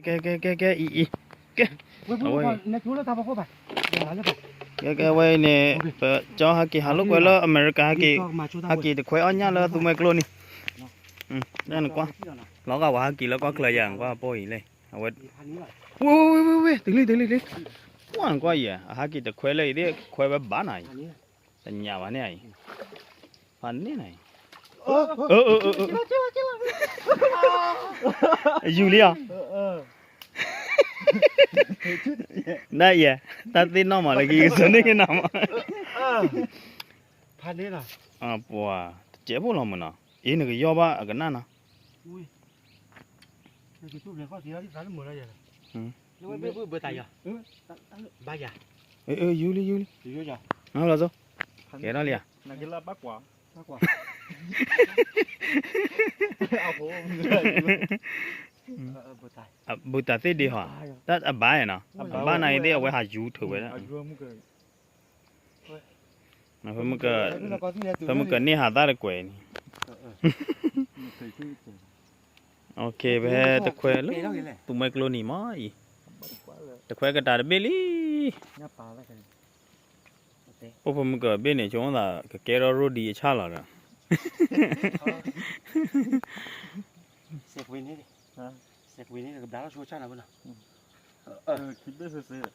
ကဲ ကဲ ကဲ ကဲ အံၤ အံၤ ကဲ အဝဲ ကဲ ကဲ အဝဲအံၤန့ၣ် ပကၠီဟးက့ၤ ဟးလိာ်ကွဲလၢအမဲရကၤ ဟးက့ၤ ဟးက့ၤတခွဲအီၣ်ညၣ်လၢသူမှဲကျိနံၤ နကွၢ် လီၤဂာ်ဝဲဟးက့ၤလၢကွၢ်ချၢယၤ နကွၢ်အပိၢ်အံၤလဲၣ် အဝဲ ဝဲ ဝဲ ဝဲ ဝဲ တုၤလံ တုၤလံ တုၤလံ ကွၢ်နကွၢ်ယၤ အဟးက့ၤတခွဲလၢအံၤသ့ၣ် ခွဲဝဲဘၣ်နၤအံၤ တညၣ်ဘၣ်န့ၣ်အံၤ ဖးန့ၢ်နၤအံၤ ယူၤလံဧါ နယဲ တၢ်သ့ၣ်နီၣ်မးလၢကဂံၢ်ကစၢ်န့ၣ်ကနၣ်မး ပှၤ တကဲးဖိလီၤမုၢ်နီၤ အ့ၣ် နကယီၢ်ဘၣ်အကနၣ်နီၤ ယူၤလံ ယူၤလံ လီၤစိ ကဲထီၣ်လံဧါ ဘူးတၢ်သ့ၣ်ဒ့ဟီ တၢ်အဘၣ်နီၤ အဘၣ်နၤအံၤသ့ၣ် အဝဲဟးယူၤထုးဝဲဒၣ် ဖဲမုၢ်က ဖဲမုၢ်ကန့ၢ်ဟးသၣ်တကွဲးန့ၣ် ဖဲတခွဲလၢ သူမှဲကျိနံၤမးအံၤ တခွဲကတၢၢ်တဘ့ၣ်လံ အိၣ်ဖဲမုၢ်ကဘ့ၣ်န့ၣ် ဆိမိၣ်သး ကကဲထီၣ်ရိၣ်ဒံအဆၣ်လီၤဒီး ခံဘ့ၣ်စ့စ့